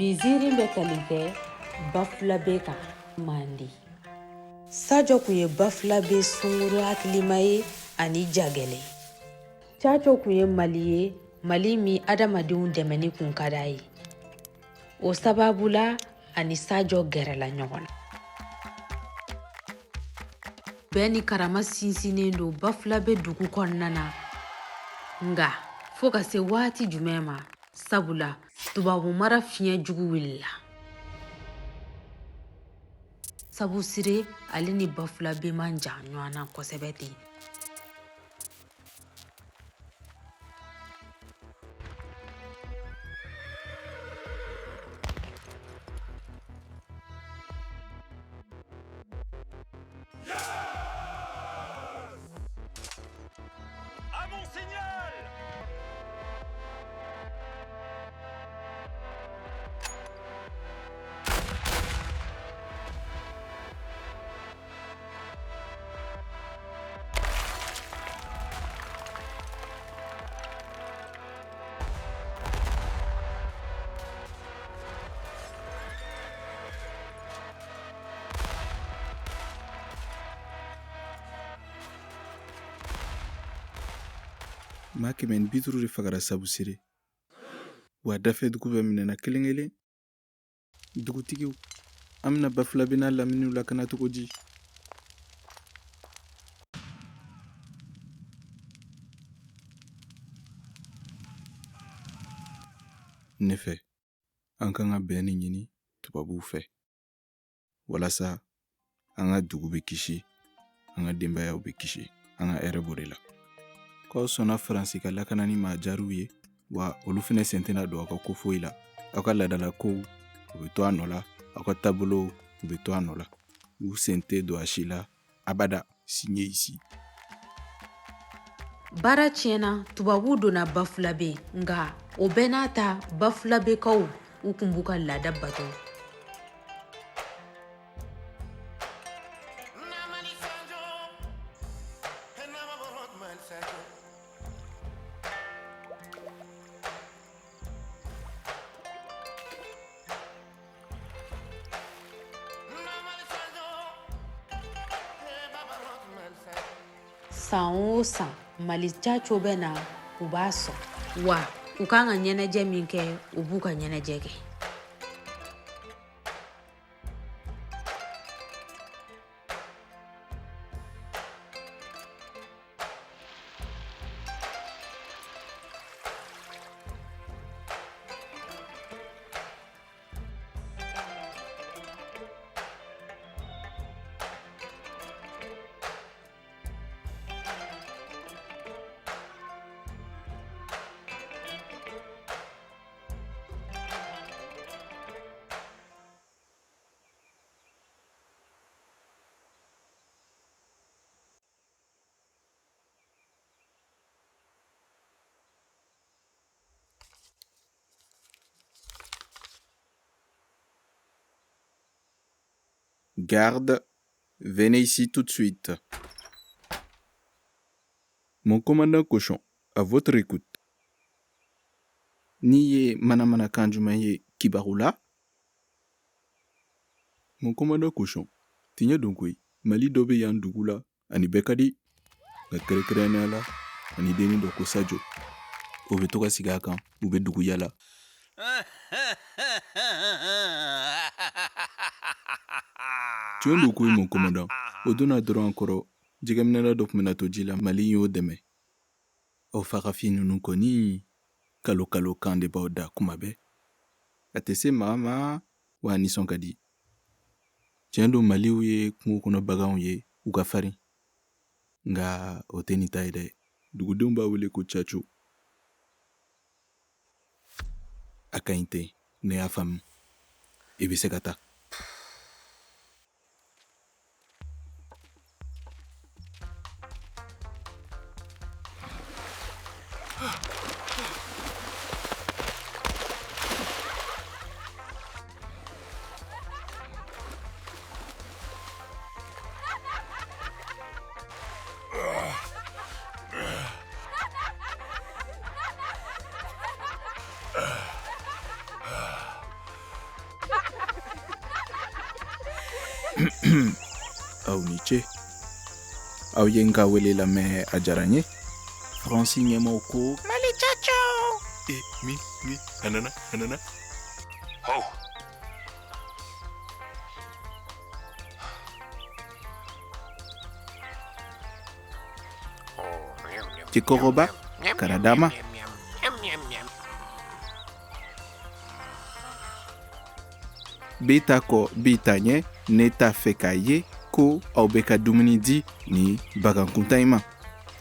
Bi ziiri bɛ tali kɛ Bafulabe kan Mande. Sajɔ tun ye Bafulabe sunguru hakilima ye ani jagɛlɛn. Caco tun ye Mali ye, Mali min adamadenw dɛmɛni kun ka d'a ye. O sababu la a ni Sajɔ gɛrɛla ɲɔgɔn na. Bɛn ni karama sinsinnen don Bafulabe dugu kɔnɔna na. Nka fo ka se waati jumɛn ma, sabula tubabu mara fiɲɛ jugu wulila. Sabusire ale ni Bafulabe man jan ɲɔgɔn na kosɛbɛ ten. Maa 150 de fagara Sabusire wa dafɛ dugu bɛɛ minɛna kelen kelen. Dugutigiw, an bɛna Bafulabe n'a laminiw lakana cogo di? Ne fɛ, an kan ka bɛn de ɲini tubabuw fɛ walasa an ka dugu bɛ kisi, an ka denbayaw bɛ kisi, an ka hɛrɛ b'o de la. K'aw sɔnna Faransi ka lakanani ma a diyar'u ye, wa olu fɛnɛ sen tɛna don aw ka ko foyi la. Aw ka laadalakow u bɛ to a nɔ la, aw ka taabolow u bɛ to a nɔ la. U sen tɛ don a si la abada. Signé ici. Baara tiɲɛna, tubabuw donna Bafulabe, nka o bɛɛ n'a ta Bafulabekaw u kun b'u ka laada bato. San o san Mali caco bɛ na, u b'a sɔn, wa u kan ka ɲɛnajɛ min kɛ, u b'u ka ɲɛnajɛ kɛ. Garde, venez ici tout de suite. Mon commandant cochon, à votre écoute. Nin ye manamanakan jumɛn ye kibaru la? Mon commandant cochon, tiɲɛ don koyi, Mali dɔ bɛ yan dugu la, a ni bɛɛ ka di, nka kɛrɛnkɛrɛnnenya la, a ni dennin dɔ ko Sajo. O bɛ to ka sigi a kan, u bɛ dugu yala. Tiɲɛ don koyi mon commandant, o donna dɔrɔn an kɔrɔ, jɛgɛminɛla dɔ tun bɛna to ji la, Mali y'o dɛmɛ. Aw farafin ninnu kɔni, kalo kalo kan de b'aw da kuma bɛɛ. A tɛ se maa ma, wa a nisɔn ka di. Tiɲɛ don Maliw ye kungo kɔnɔ baganw ye, u ka farin. Nka o tɛ nin ta ye dɛ. Dugudenw b'a wele ko Caco. A ka ɲi ten, ne y'a faamu. I bɛ se ka taa. Aw ni ce. Aw ye n ka wele lamɛn, a diyara n ye. Faransi ɲɛmaaw ko Mali Tchatcho. E mi mi a nana, a nana. Oh. Cɛkɔrɔba kana d'a ma. Bɛ ta kɔ, bɛ ta ɲɛ. Ne t'a fɛ k'a ye ko aw bɛ ka dumuni di ni bagan kuntan in ma.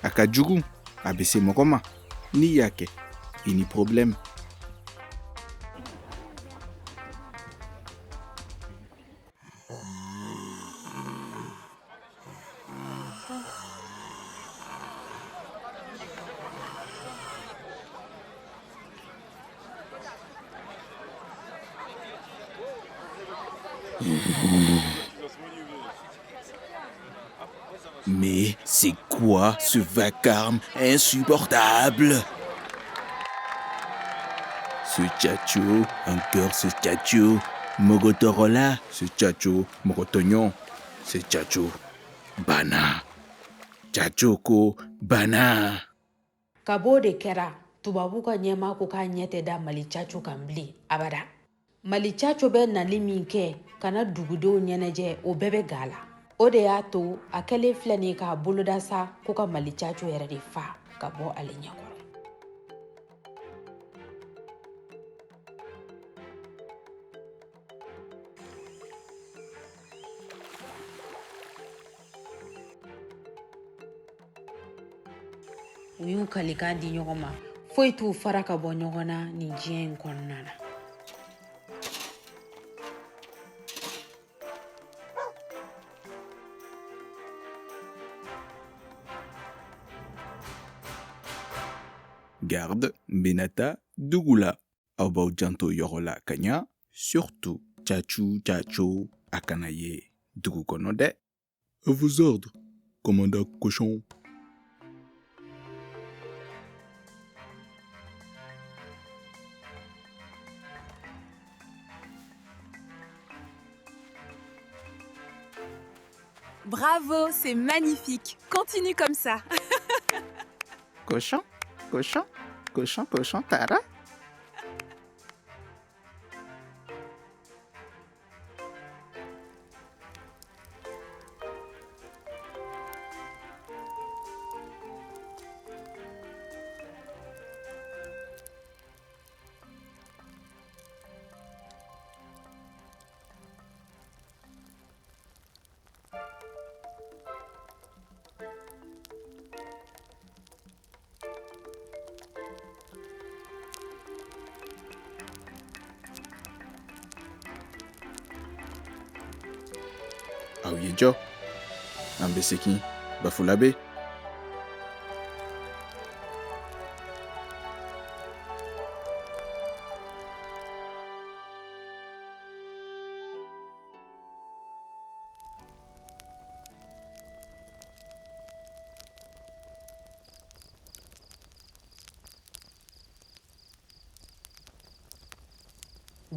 A ka jugu, a bɛ se mɔgɔ ma. N'i y'a kɛ, i ni problème. Mais c'est quoi ce vacarme insupportable? Ce Tchatcho, encore ce Tchatcho, Mogotorola, ce Tchatcho, Mogotognon, ce Tchatcho, Bana, Tchatchoko, Bana. Ka b'o de kɛra, tubabu ka ɲɛmaa ko k'a ɲɛ tɛ da Mali Tchatcho kan bilen abada. Mali Tchatcho bɛ nali min kɛ ka na dugudenw ɲɛnajɛ, o bɛɛ bɛ ga la. O de y'a to a kɛlen filɛ nin ye k'a boloda sa ko ka Mali Tchatcho yɛrɛ de fa ka bɔ ale ɲɛkɔrɔ. U y'u kalikan di ɲɔgɔn ma, foyi t'u fara ka bɔ ɲɔgɔn na nin diɲɛ in kɔnɔna na. Garde Benata Dugula. Aw b'aw janto yɔrɔ la ka ɲa, surtout Tchatchou Tchatcho a kana ye dugu kɔnɔ dɛ. À vos ordres, commandant Cochon. Bravo, c'est magnifique. Continue comme ça. Cochon, cochon, cochon, cochon, tara. Aw ye jɔ, an bɛ segin Bafulabe.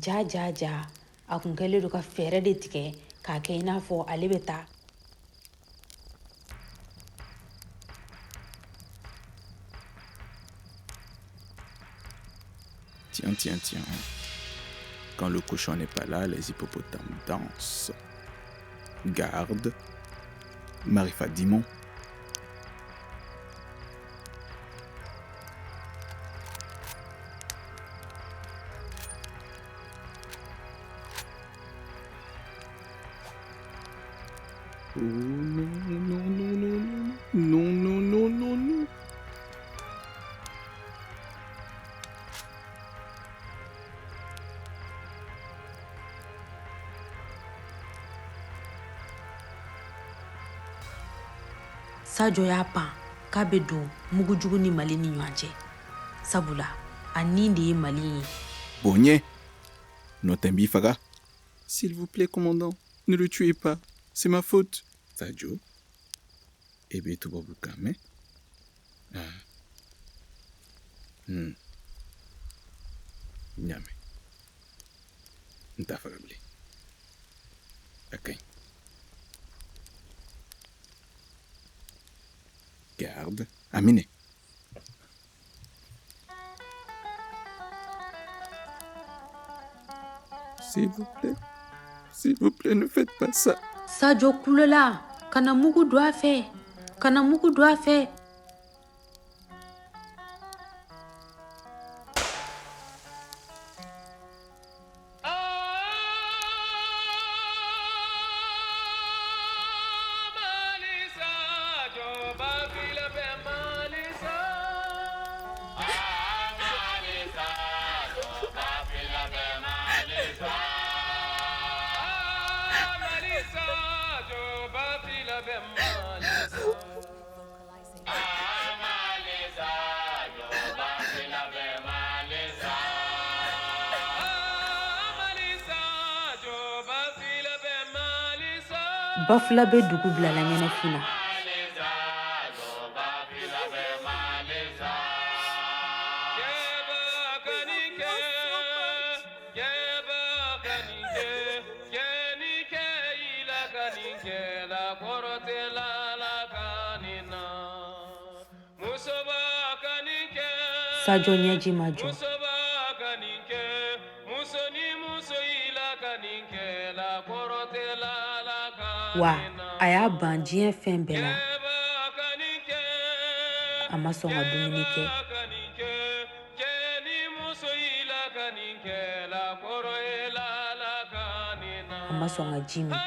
Ja ja ja, a kun kɛlen don ka fɛɛrɛ de tigɛ k'a kɛ i n'a fɔ ale bɛ taa. Tiens, tiens, tiens. Quand le cochon n'est pas là, les hippopotames dansent. Garde. Marifa Dimon. Oh non, non, non, non, non, non, non, non, non. Sajo y'a pan k'a bɛ don mugujugu ni Mali ni ɲɔgɔn cɛ, sabula a nin de ye Mali ye. Bonye, n'o tɛ n b'i faga. S'il vous plaît, commandant, ne le tuez pas. C'est ma faute. Sajo, e bɛ tubabukan mɛn? Ah. N y'a mɛn. N t'a faga bilen. A ka ɲi. Garde. A minɛ. S'il vous plaît, s'il vous plaît, ne faites pas ça. Sajo kulela, kana mugu don a fɛ, kana mugu don a fɛ. Bafulabe dugu bilala ɲɛnafin na. Sajo ɲɛji ma jɔ. Wa a y'a ban diɲɛ fɛn bɛɛ la. A ma sɔn ka dumuni kɛ. A ma sɔn ka ji min.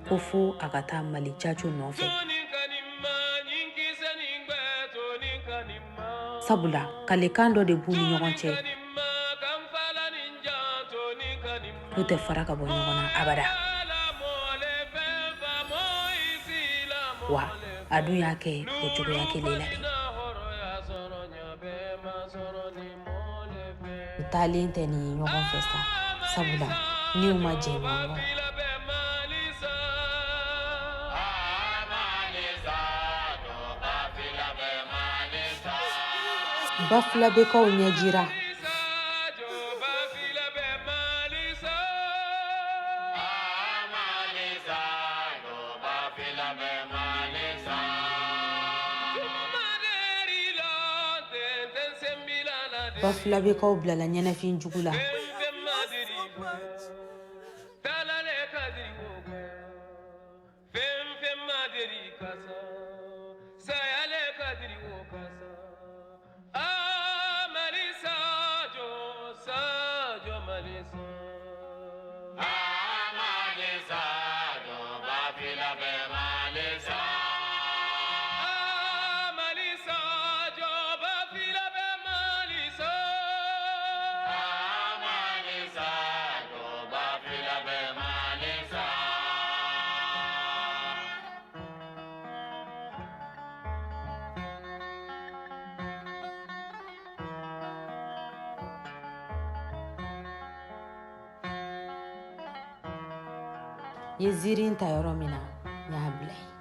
Ko fo a ka taa Mali Caco nɔfɛ. Sabula kalekan dɔ de b'u ni ɲɔgɔn cɛ, n'u tɛ fara ka bɔ ɲɔgɔn na abada. Wa a dun y'a kɛ o cogoya kelen la dɛ. U taalen tɛ nin ye ɲɔgɔn fɛ sa, sabula n'u ma jɛ ɲɔgɔn kɔ. Bafulabekaw ɲɛjira. Bafulabekaw bilala ɲɛnafin jugu la. N ye ziiri ta yɔrɔ min na, n y'a bila yen.